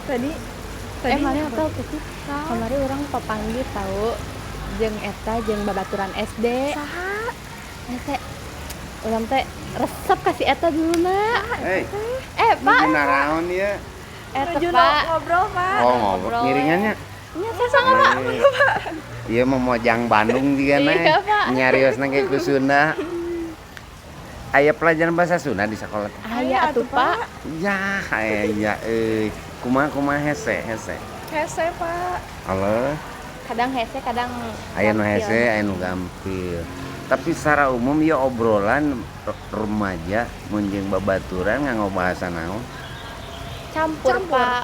Tadi Eh, tadi mana apal teh sih? Kamari urang papanggih tahu jeung eta, jeung babaturan SD. Saha? Eta urang teh resep ka si eta dulu na. Hei, Eh, Pak, nuju naraon ieu? Eta Nuju Pak. ngobrol, Pak. Oh, ngobrol. Ngiringannya. Nya sama, Pak. Iya, mau mojang Bandung juga Iya, na. Pak. Nyariosna ge ku Sunda. Aya pelajaran bahasa Sunda di sekolah teh? Aya atuh, Pak. Ya, aya euy. Kumaha kumaha, hese hese? Hese, Pak. Allah, Kadang hese, kadang aya nu gampil. Hese, aya nu gampil. Tapi secara umum ya obrolan remaja mun jeung babaturan nganggo bahasa naon? Campur, Campur. Pak.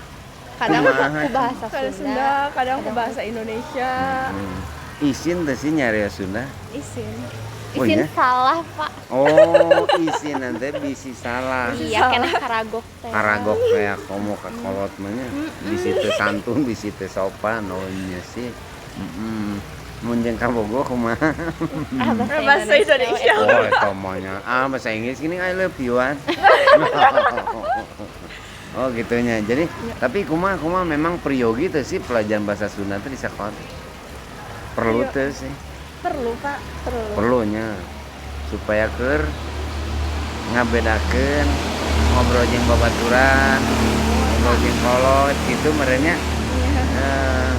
Kadang Kumaha? ku bahasa Kadang Sunda. Sunda, kadang ku bahasa Indonesia. Isin teh sih nyarios Sunda? Isin. Oh, Isin iya? salah, Pak. Oh, isin nanti bisi salah. Iya, keneh karagok teh. Karagok teh komo ka kolot mah nya. Bisi teu santun, bisi teu sopan, oh iya sih. Heeh. Mun jeung kabogoh kumaha? Ah, bahasa, Bahasa Indonesia. Oh, eta mah nya. Ah, bahasa Inggris gini, "I love you" an. Oh, gitunya. Jadi, tapi kumaha kumaha, memang priyogi teh sih pelajaran bahasa Sunda teh di sekolah? Perlu Iya. teh sih. Perlu, Pak. Perlu. Perlunya supaya keur ngabedakeun ngobrol jeung babaturan, ngobrol jeung kolot gitu merenya. Iya. Eh,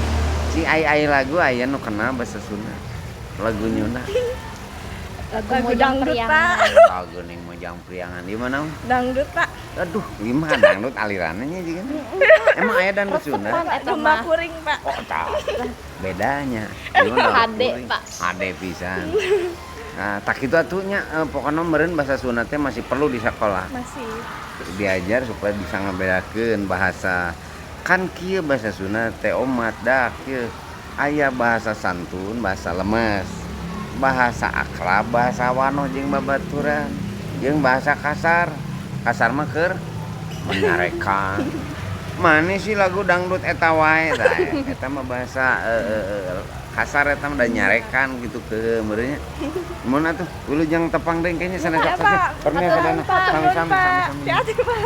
si ai ai lagu aya nu kenal bahasa Sunda? Lagu Nyunda. Lagu, Lagu Mojang dangdut, Priangan. Pak. Lagu ning Mojang Priangan di mana? Dangdut, Pak. Aduh, gimana dangdut alirannya juga? Emang aya dangdut Sunda? Resepan eta Domba mah. kuring, Pak. Oh, tah. Bedanya. Gimana? HD, Pak. HD pisan. Nah, tak itu atunya pokoknya meureun bahasa Sunda teh masih perlu di sekolah. Masih. Diajar supaya bisa ngebedakeun bahasa. Kan kieu bahasa Sunda teh omat dah kieu. Aya bahasa santun, bahasa lemes, bahasa akrab, bahasa wanoh jeung babaturan, jeung bahasa kasar. Kasar mah keur menyarekan. Mana sih lagu dangdut eta wae tah, eta mah bahasa kasar, eta mah da nyarekan gitu ke meureunnya. Mun atuh wilujeng tepang deui kayaknya sana. Ya, Sok. Pak. Permisi sadayana. Pak, Sami-sami, Pak. sami-sami. Hati-hati, Pak.